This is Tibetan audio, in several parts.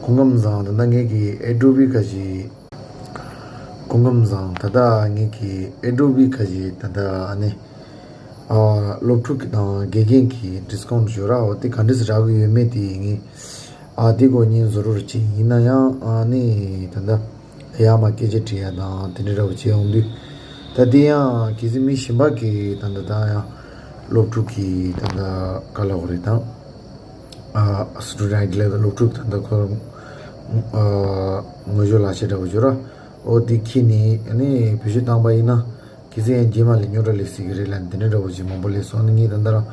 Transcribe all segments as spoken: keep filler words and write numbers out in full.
སྐུ་ཁམས་བཟང་། ད་ལྟ་ངེད་ཀྱི་ཨེ་ཌོ་བི་ཁ་ཤས། སྐུ་ཁམས་བཟང་། ད་ལྟ་ངེད་ཀྱི་ཨེ་ཌོ་བི་ཁ་ཤས་ད་ལྟ་ཨ་ནི་ཨ་སློབ་ཕྲུག་གི་དང་དགེ་རྒན་གྱི་ཌིས་ཀའུན་ཊི་ཡོད་ར། འོ་དེ་ག་འདྲས་སེ་རག་གི་ཡོད་མེད་དེ་ངས་ཨ་དེ་སྐོར་ཉིན་བཟོ་རོགས་བྱས། ཡིན་ན་ཡང་ཨ་ནི་ད་ལྟ་ཡར་མར་སྐད་ཆ་དྲི་ཡ་དང་དེ་འདྲ་འདྲ་བོ་བྱས་ཡོང་དུས། ད་དེ་ཡང་གལ་སྲིད་མི་གཞན་པ་གིས་ད་ལྟ་ད་ཡང་སློབ་ཕྲུག་གི་ད་ལྟ་ག་ལབ་དགོས་རེད་དང་། ཨ་སི་ཊུ་ཌེན་ཊི་ལབ་སློབ་ཕྲུག་ད་ལྟ་ཁོ་ཨ་ངོ་སྦྱོར་ལག་ཁྱེར་འདྲ་བོ་ཅིག་ཡོད་ར། འོ་དེ་ཁྱེར་ནས་ཨ་ནི་བེད་སྤྱོད་བཏང་པ་ཡིན་ན། གལ་སྲིད་ཡང་རྗེས་མ་ལ་རྙོག་དྲ་སླེབས་སྲིད་ཀྱི་རེད་ལབ་ནས་དེ་འདྲ་འདྲ་བོ་ཅིག་མང་པོ་སླེབས་སོང་། ཨ་ནི་ངས་ད་ལྟ་རང་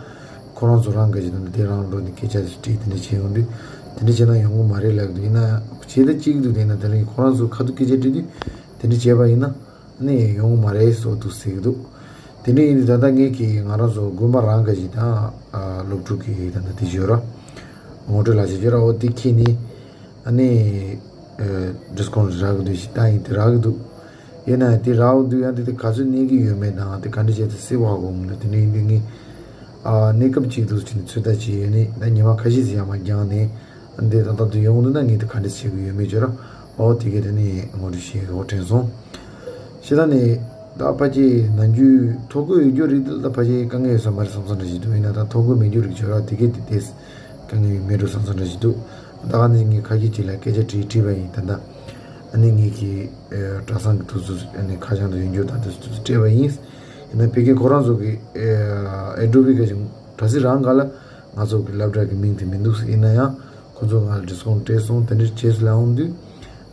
ཁོ་རང་ཚོ་རང་གི་ཅིག་ད་ལྟ་དེ་རང་འགྲོ་ནས་སྐད་ཆ་དེ་དྲིས། དེ་འདྲ་བྱས་ཡོང་དུས་དེ་འདྲ་བྱས་ན་ཡོང་གི་མ་རེད་ལབ་ཀྱི་འདུག་ཡིན་ན་བྱས་ད་གཅིག་འདུག་དེ་ན་དེ་རིང་ཁོ་རང་ཚོ་ཁ་ཐུག་སྐད་ཆ་དྲིས་དུས་དེ་འདྲ་བྱས་པ་ཡིན་ན་ཨ་ནི་ཡོང་གི་མ་རེད་བཟོ་འདུག་ཟེར་གྱི་འདུག་དེ་འདྲ་ཡིན་དུས་ད་ལྟ་ངེད་ཀྱིས་ང་རང་ཚོ་དགོན་པ་རང་གི་ཅིག་དང་ཨ་སློབ་ཕྲུག་གི་ད་ལྟ་དེ་ཅིག་ཡོད་ར། ངོ་སྤྲོད་ལག་ཁྱེར་ཅིག་ཡོད་ར། འོ་དེ་ཁྱེར་ནས་ཨ་ནི་ཨ་ཌིས་ཀའུན་ཊི་རག་གི་འདུག་ཅིག་ལྟ་ཡིན། དེ་རག་གི་འདུག་ཡིན་ན་དེ་རག་འདུག་ཡང་དེ་དེ་ག་ཚོད་གནས་ཀྱི་ཡོད་མེད་དང་དེ་ག་འདྲ་བྱས་ཏེ་སེལ་བ་གོ་མི་འདུག་དེ་འདྲ་ཡིན་དུས་ངས་ཨ་གནས་སྐབས་གཅིག་ཏུ་ཕྱིན་ནས་ཚོད་ལྟ་བྱས་ཡོད་ནས། ད་ཉི་མ་ཁ་ཤས་ཤིག་ཡར་མར་བརྒྱངས་ནས་ཨ་འདི་ད་ལྟ་དུ་ཡོང་འདུག་ན་ངས་དེ་ག་འདྲ་བྱེད་དགོས་ཡོད་མེད་ཅིག་ཡོད་ར། འོ་དེ་གས་དེ་ནས་ངོ་སྤྲོད་བྱེད་དགོས་དྲན་སོང་། ཞེ་ད་ནས་ད་ཕལ་ཆེར་ནམ་རྒྱུན་ཐོ་འགོད་ཡོད་རྒྱུ་རིགས་དེ་ད་ཕལ་ཆེར་དཀའ་ངལ་ཡོད་ས་མ་རེད་བསམ་བསམ་འདྲ་ཞིག་འདུག་ཡིན་ན་ད་ཐོ་འགོད་མེད་རྒྱུ་རིགས་ཅིག་ཡོད་ར། དེ་གས་དེ་དེ་དཀའ་ངལ་མེད་འགྲོ་བསམ་བསམ་འདྲ་ཞིག་འདུག་ད་ག་ནས་ངས་ཁ་ཤས་ཅིག་ལ་སྐད་ཆ་དྲིས་དྲིས་པ་ཡིན། ད་ལྟ་ཨ་ནི་ངེད་ཀྱི་ཨེ་གྲྭ་ཚང་གི་དུས་ཚོད་ཨ་ནི་ཁ་བྱང་དུ་ཡོད་རྒྱུ་ད་དུས་ཚོད་སྤྲད་པ་ཡིན། ཡིན་ན་ཕ་གི་ཁོ་རང་ཚོ་གི་ཨེ་ཨེ་ཌོ་བི་ག་ཅིག་དྲ་ཚིགས་རང་ག་ལ་ང་ཚོ་གི་སློབ་གྲྭ་གི་མིང་དེ་མི་འདུག་ཡིན་ན་ཡང་ཁོ་ཚོ་ང་ལ་ཌིས་ཀའུན་ཊི་སྤྲད་སོང་། དེ་འདྲ་བྱས་སུ་ལ་འོང་དུས་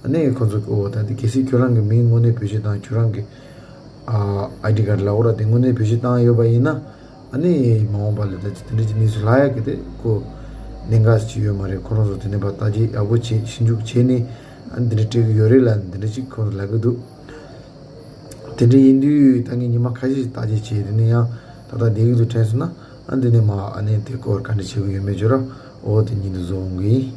ཨ་ནི་ཁོ་ཚོ་གི་འོ་ད་དེ་གལ་སྲིད་ཁྱོད་རང་གི་མིང་དངོས་གནས་བེད་སྤྱོད་དང་ཁྱོད་རང་གི་ཨ་ཨའི་ཌི་ཀར་ཌི་ལ་འོ་ར་དེ་དངོས་གནས་བེད་སྤྱོད་བཏང་ཡོད་པ་ཡིན་ན། ཨ་ནི་མ་འོངས་པ་ལ་ད་དེ་འདྲ་ཅིག་གནས་ཚུལ་ལྷག་ཡག་གི་དེ་ཁོ་གནད་འགག་ཅིག་ཡོད་མ་རེད། ཁོ་རང་ཚོ་དེ་ནས་ཕར་བརྟག་དཔྱད་ཡག་པོ་བྱས་ཞིབ་འཇུག་བྱས་ནས་ཨ་ནི་འདི་འདྲ་སྤྲད་གི་ཡོད་རེད་ལབ་ནས་འདི་འདྲ་ཅིག་ཁོ་རང་ལབ་གི་འདུག་དེ་འདྲ་ཡིན་དུས་ད་ངས་ཉི་མ་ཁ་ཤས་ཤིག་བརྟག་དཔྱད་བྱས། དེ་ནས་ཡང་ད་ལྟ་བསྡད་གི་འདུག་དྲན་སོང་ན་ཨ་འདི་ནས་མ་ཨ་ནི་དེ་སྐོར་ག་འདྲ་བྱེད་གི་ཡོད་མེད་ཅིག་ཡོད་ར། འོ་དེ་ཉིད་དུ་བཟོ་འོང་གི་ཡིན།